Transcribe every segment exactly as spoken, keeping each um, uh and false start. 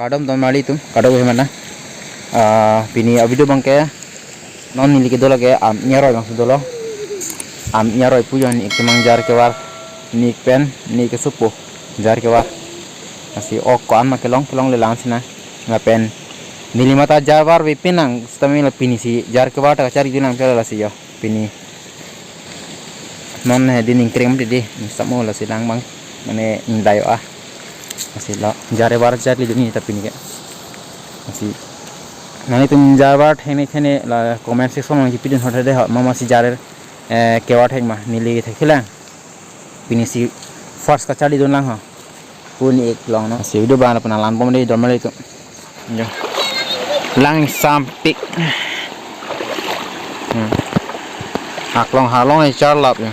Kardom don marli atum, kadokave mena. Ah, pini a-video abangke non neli kedo lake Amei aroi abangsi dolo. Amei aroi pu jo, ne ik kemang jar kevar, ne ik pen ne kesopo jar kevar. Lasi ok ko-an ma kelong kelongle lang sinang. Lapen neli mate jar varve pinang, sitame la pinisi jar kevar ta kacharli dun lang chalo lasi jo. Pini non he din ingkreng mati di, samo lasi lang abang, mane ingdai a. Lasi lo jar kevar charli dun ta pini ke. Lasi nanglitum jar kevar thekne thekne la comment section along kipidun hot hede ho, mama si jar, eh, kevar thek ma, neli thekthelang. Pinisi first kacharli dun lang ho. Pu ne ik long no. Lasi video abang lapu nanglangbom dei don marli atum. Jo. Lang sampik. Hmm. Aklong halong e charlap jo.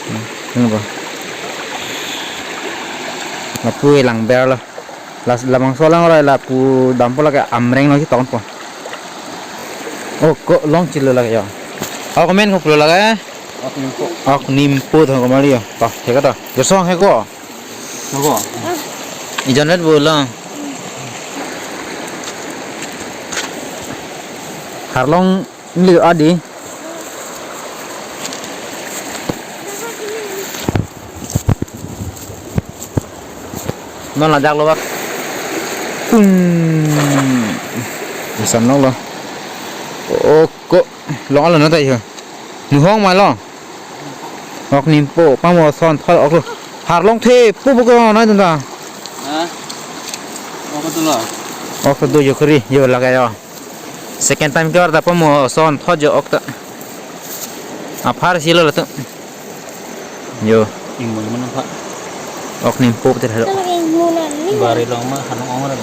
Hmm. Ini apa? Lapu langber lo. Las labangso alang aroi lapu dampo lake Amreng along chetongpo. Oh, ko long chilo lake jo. Oh, komen ko pulo lake? Ok Nimpo. Ok Nimpo tho ko marli jo. Toh, he ko toh. Jorsong he ko. Ako. Ijon ret bo lang. Harlong li adi. Non lajak lo bak. Tung. Isan lo lo. Oh, ko long alo na ta iho. Nu hong ma lo. Ok Nimpo, pamo ason thot ok lo. Harlong the, pu pu ko nai dun ta. Ha? Ok tu lo. Ok tu jo kri, jo lake jo. Second time kevar ta pamo ason thot jo ok ta. Apharsi lo la tu. Jo. Ingmun mana pak? Ok Nimpo te halo. Bari long ma hanong ong ra.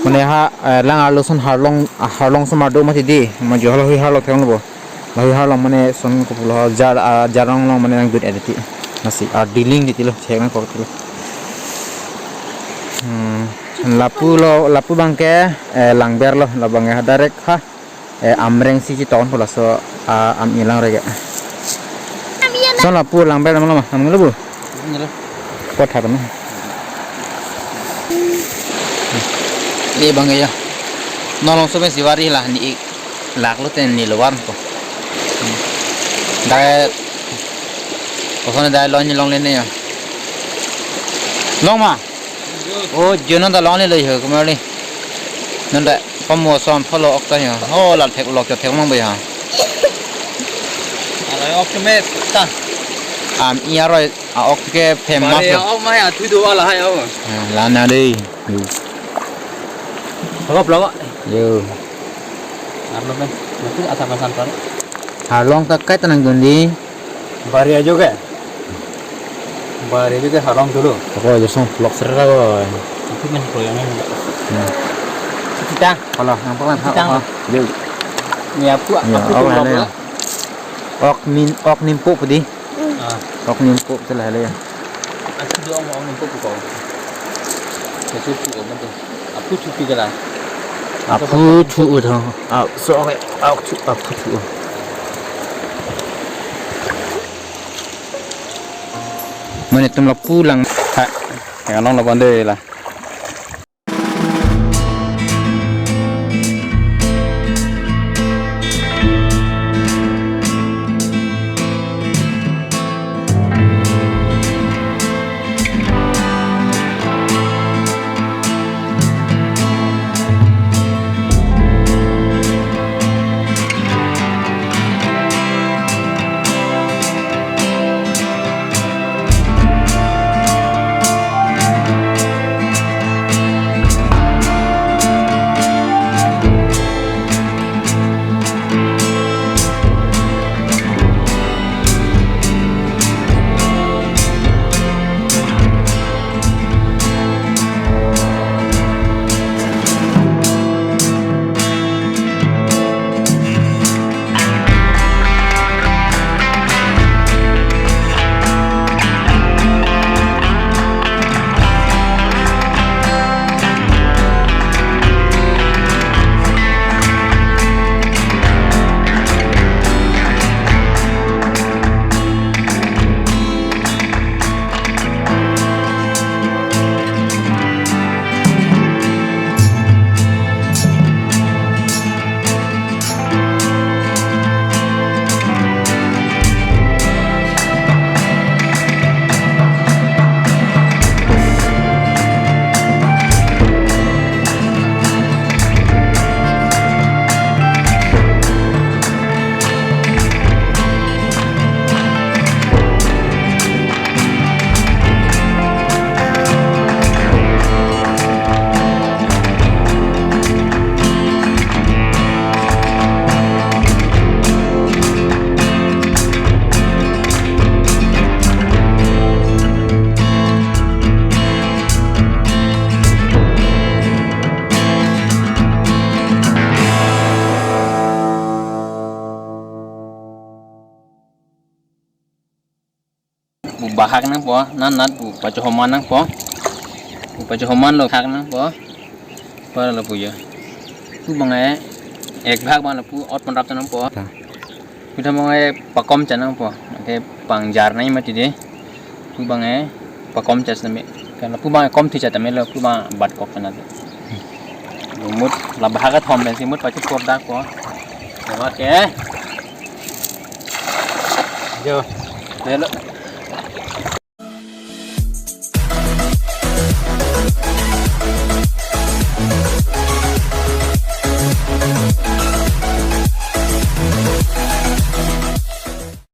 Mane ha, eh, lang arlo ason harlong, ah, harlong osomar do mati di, ma jo hala hui harlong thek lo bo. Lahui harlong mane ason kopulo jar, ah, jarong along mane nangdun edi ti. Lasi, ah, diling di ti lo, thek nangkok ti lo. Hmm, lapu lo, lapu abangke, eh, langber lo, labangke ha direct ha. Eh, Amreng si chetongpo laso, ah, Amei alang aroi ke. Son lapu langber ma lo ma, Amei lo bu. Ini lo. Kot thar ma. Ini abangke jo. Non along so pensi vari la ne ik lak lo ten ne lo varpo. Dai. Koson dai lo ne longle ne jo. Long ma. Oh, jo non ta longle lo jo, ko marli. Non ta pamo ason pholo ok ta jo. Oh, la thek lok jo thek mang ba jo. Ala ok me ta. Amei aroi a-ok ke famous. Bari lo. Ok ma ya thu do ala hai ok. Ah, la na dei. Yo. Logop logop. Yo. Arlo pen. Nanti asa pasan pare. Harlong ta kai ta nangdun di. Bari ajo ke? Bari ajo ke harlong dulu. Ako aja song vlog serra ko. Itu masih koyangan. Hmm. Kita. Kalau nampak kan. Kita. Yo. Ini apa? Ya, apa tuh, apa vlog ya? Ok Nim, ok Nimpo pu di. Ah. Ok Nimpo te la le. Asu do ok Nimpo pu ko. Asu tu o mate. Aphu thu pi kala. Aphu thu u tho. Ah, so ok. Aphu thu, aphu thu. Mane tum lapu lang. Ha. Yang nong la bande la. Bahak nangpo, nat nat pu pachohoman nangpo. Pu pachohoman lo hak nangpo. Para lapu ya. Pu bang eh, ek bhag bang lapu ot panrap nangpo. Ta. Pu tha bang eh pakom cha nangpo. Ke pangjar nai mati de. Pu bang eh pakom cha name. Kan pu bang eh kom thi cha tame lo pu bang bat kok na de. Lumut la bahak thom pensi mut pachu por dak po. Lewat ke. Jo. Hello.